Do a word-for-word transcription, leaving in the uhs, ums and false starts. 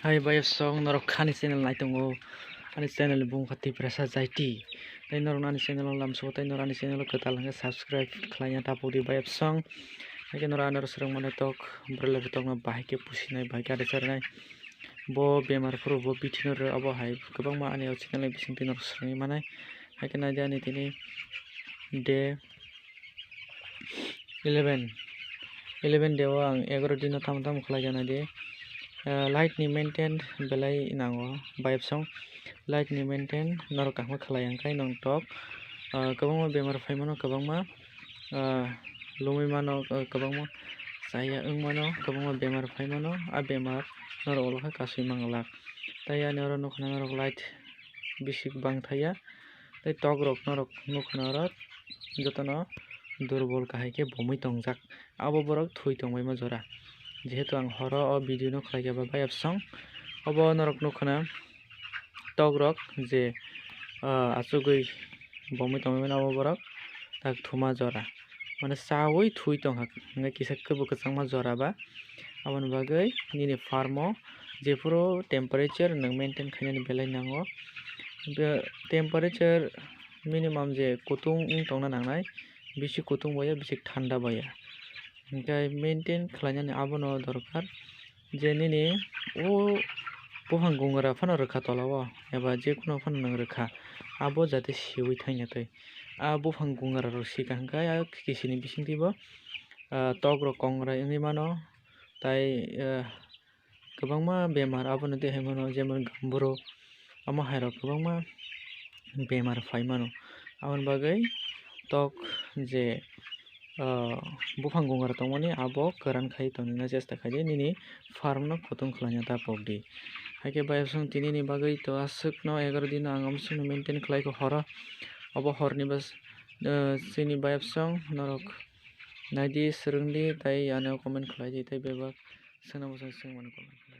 Hai bayapsong, norok ani channel nai tongo, ani channel ni bumung kha Tiprasa Jaiti. Tei norok ani channel o lamsao, tei norok ani channel o kwtal hwnkhe subscribe khlaina tapukdi bayapsong. Haikhe norok ani oro swrwng mani tok, bwrwi tok no bahai khe pusinai, bahai khe adicharnai. Bo bemar phuru bo bithi no rw, abo hai kwbangma ani o channel ni bisingtwi norok swrwngwi manai. Haikhe naidi ani tini day eleven, eleven day o ang egaroh dino tamo tamo khlai jana di. Ah, light ni maintain belai nango, bayapsong. Light ni maintain norok kaham khlai ang khai nong tok. Ah, kwbangma bemar phai mano, kwbangma, ah, lumui mano, ah, kwbangma chaya wng mano, kwbangma bemar phai mano, a bemar norok ulo khe kasui manglak. Tai ani oro nukha norok light bisi bang thaya, tei tok rok norok nukha norok jotono durbol kahai khe bomwi tongjak. Abo borok thwi tongbaima jora. Jehetu ang horo o video no khlai kha ba bayapsong, obo norok nukha na tok rok je, ah, achugwi bomwi tongbaimani abo borok tak thuma jora. Mane chawi thwi tongkha, hwnkhai kisa kwbwi kwchangma jora ba. Aboni bagwi nini farm o jephuru temperature nwng maintain khainani belai nango. Be-, temperature minimum je kutung wng tongna nangnai, bisi kutung boya, bisi thanda boya. Hwnkhe maintain khlainani abono dorkar je nini o buphang gungra phano rwkha tola o, eba jekhuno phano nwng rwkha, abo jate siwi thangya twi. A buphang gungra rok sika hwnkhe a kisini bisingtwi bo, ah, tok rok kongrai wngwi mano, tai, ah, kwbangma bemar abono twi hai mano, jemon gamburo, omo hai rok kwbangma bemar phai mano. Aboni bagwi tok je, ah, buphang gungra tongmani abo kwran khai tonina chesta khai di, nini farm no kutung khlaina tapok di. Haikhe bayapsong tini ni bagwi to aswk no egaroh dino ang amswk no maintain khlai kha horo. Obo horni bas, ah, chini bayapsong norok naidi, swrwngdi, tai ano comment khlai di, tei bebak swngna muchung swng mano comment.